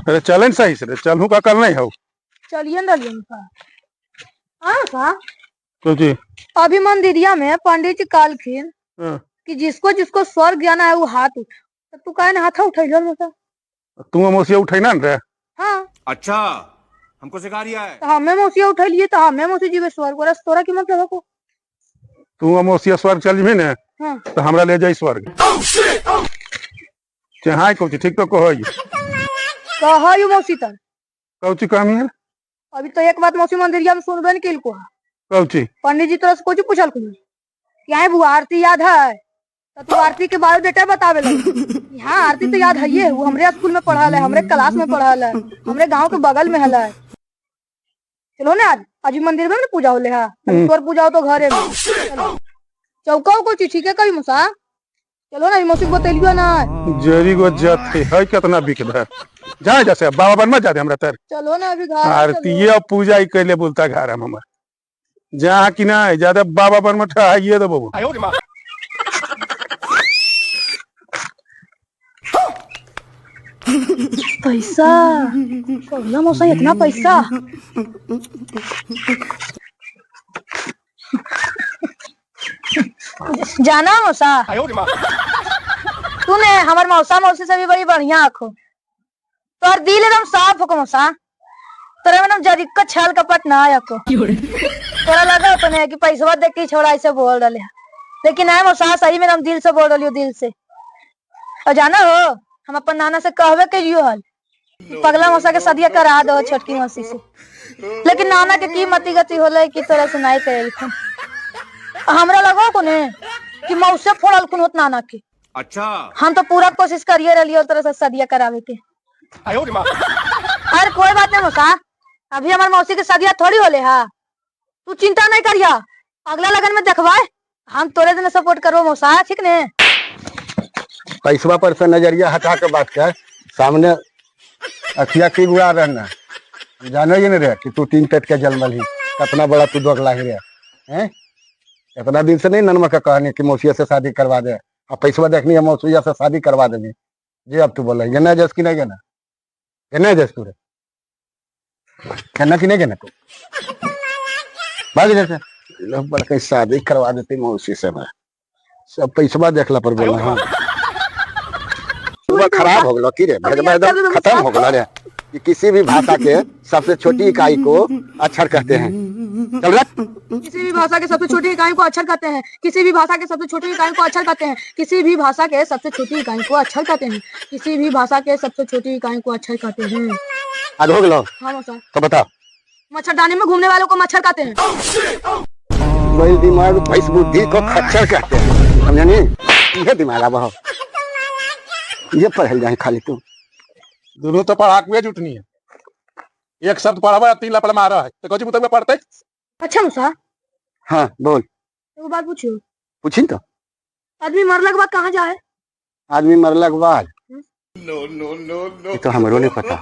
अरे चलन सही से रे, चलहू का कल नहीं हो। चलिए न रहिए का। हाँ का तो जी अभी मंदिरिया में पंडित जी कहलखिन हाँ। कि जिसको जिसको स्वर्ग जाना है वो हाथ उठा, तो तू काहे ना हाथ उठैलो मौसा? तू मौसिया उठै ना रे। हाँ। अच्छा हमको सिखा रिया है। तो हमें मौसिया उठैलिए तो हमें मौसी जीवे स्वर्ग, और तोरा की मतलब है को? तू मौसिया स्वर्ग चल जेबही ने हाँ। तो हमरा ले जाई स्वर्ग। चाहे कहू ठीक तो कहई। कहई मौसी त कहू कहमी है? अभी तो एक बात मौसी मंदिरिया में सुनबे न केलको। कहू पंडित जी तोरा से कुछ पूछलखुन कि आए बुआ आरती याद है? तो तू आरती के बायोडाटा बतावे लगी। हाँ आरती तो याद है, ये वो हमरे स्कूल में पढ़ल है, हमरे क्लास में पढ़ल है, हमरे गांव के बगल में हल है। चलो ना आज आज मंदिर में ना पूजा होले है, तोर पूजा हो तो घरे में। चलो। चौका को चिट्ठी के कभी मौसा, चलो ना मौसी को बतेलियो ना। जरी गो जत है कितना बिकधर जाए जैसे बाबा बन मत जाते हमरा तर। चलो ना अभी घर आरती और पूजा ही कैले बोलता घर हम हमर जहाँ कि ना ज्यादा बाबा बन मत आइए तो बाबू। पैसा पगला मौसा इतना पैसा। जाना मौसा तूने हमार मौसा मौसी से भी बड़ी बढ़िया आखो, तोर दिल एकदम साफ हो मौसा, तोरा में एकदम जरिक छल कपट ना आको। तोरा लगा तो नहीं कि पैसवा देख के छोड़ा ऐसे बोल रहे, लेकिन आए मौसा सही में एकदम दिल से बोल रही हो, दिल से। और जाना हो हम अपन नाना से कहबे करियो हल पगला मौसा के सदिया करा दो छोटकी मौसी से, लेकिन नाना के की मति गति होले कि तोरा से नहीं करेलखुन। हमरा लगो कोने कि मौसे फोड़लखुन होत नाना के। अच्छा हम तो पूरा कोशिश करिए रहियो तोरा से सदिया करावे के। अरे कोई बात नहीं मौसा, अभी हमार मौसी के सदिया थोड़ी होले हा, तू चिंता नहीं करिया, अगला लगन में देखवाए हम तोरे देने सपोर्ट करबो मौसा, ठीक ने? पैसवा पर से नजरिया हटा के बात कर, सामने अखिया की गुड़ा रहना जाने ही नहीं रहे कि तू तीन पेट के जन्मल ही कितना बड़ा तू दोगला ही रहे हैं। इतना दिन से नहीं ननमा का कहने कि मौसिया से शादी करवा दे, अब पैसवा देखनी है मौसिया से शादी करवा देगी जी। अब तू बोला ये जस की नहीं गना, ये जस तू रे कहना कि नहीं कहना तू भाग इधर से। लोग बड़ा कहीं शादी करवा देती मौसी से, मैं सब पैसवा देखला पर बोला। हाँ खराब हो गलो की रे, एकदम खत्म हो गलो रे। कि किसी भी भाषा के सबसे छोटी इकाई को अक्षर कहते हैं। चल रहा। किसी भी भाषा के सबसे छोटी इकाई को अक्षर कहते हैं। किसी भी भाषा के सबसे छोटी इकाई को अक्षर कहते हैं। किसी भी भाषा के सबसे छोटी इकाई को अक्षर कहते हैं। किसी भी भाषा के सबसे छोटी इकाई को अक्षर कहते हैं। आज हो गलो। हाँ मौसा। तो बताओ। मच्छरदानी में घूमने वालों को मच्छर कहते हैं। वही दिमाग भैंस बुद्धि को खच्चर कहते हैं, समझा नहीं? ये दिमाग अब ये पढ़ल जाए खाली तू। दोनों तो पढ़ाकुए जुटनी है, एक शब्द पढ़ावा तीन लपड़ मारा है तो कौची मुतबिक पढ़ते। अच्छा मौसा। हाँ बोल। एगो बात पूछियो। पूछी तो। आदमी मरला के बाद कहाँ जाए? आदमी मरला के बाद नो नो नो नो ये तो हमरो नहीं पता।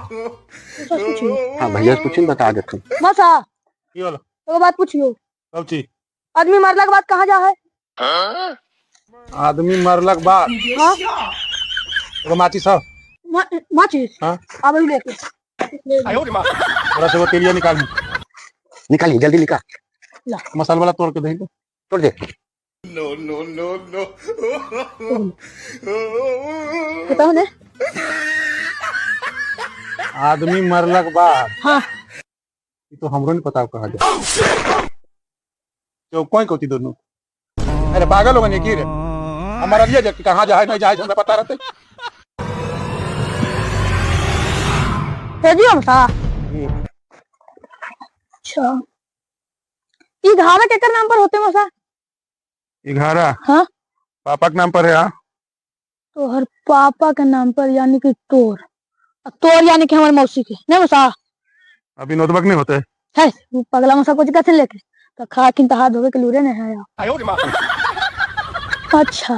हाँ भैया से पूछी बता देते। मौसा की होलो? एगो बात पूछियो। कौची? आदमी मरला के बाद कहाँ जाए? आदमी मरला के बाद हाँ एगो माचिस हो। माचिस? हाँ। अब लेके थोड़ा से वो तेलिया निकाल निकाल जल्दी निकाल। मसाला वाला तोड़ के देंगे। तोड़ दे। नो नो नो नो बताओ ने। आदमी मरला के बाद हाँ ये तो हमरो नहीं पता कहाँ जाए। तो कोई कोती दोनों। अरे पागल हो गए की रे, हमारा लिए जा कहाँ जाए नहीं जाए हमरा पता रहते। भेजियो मौसा। अच्छा ये घारा केकर नाम पर होते मौसा? ये घारा? हाँ। पापा के नाम पर है। हाँ तो हर पापा के नाम पर, यानी कि तोर तोर यानी कि हमारे मौसी के नहीं मौसा? अभी नोटबक नहीं होते है वो पगला मौसा कुछ कैसे लेके तो खा किन हाथ धोवे के लूरे नहीं है यार। अच्छा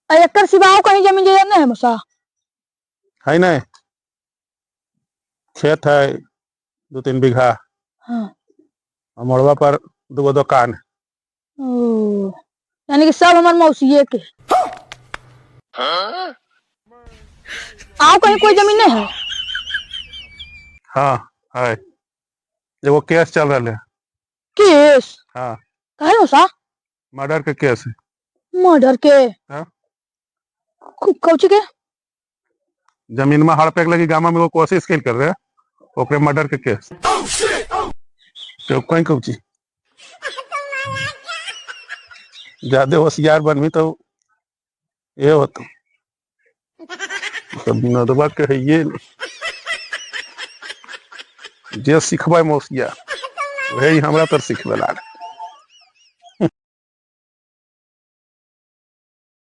एकर सिवा कहीं जमीन जायदाद नहीं है मौसा? है नहीं, खेत है 2-3 बीघा। हाँ। और मोड़वा पर 2 दुकान। ओ यानी कि सब हमारे मौसी के। आओ कहीं कोई जमीन नहीं है? हाँ है, एगो केस चल रहा है। केस? हाँ। काहे मौसा? मर्डर के केस है। मर्डर के? हाँ। कौची के? जमीन में हड़पे के लगी गामा में वो कोशिश कर रहे हैं, ओकरे मर्डर के केस। तो कहीं कौची ज्यादा होशियार बनबी तो ये होतो। सब विनोदवा के है ये नहीं। जे सिखबै मौसिया वही हमरा तर सिखबे लाग।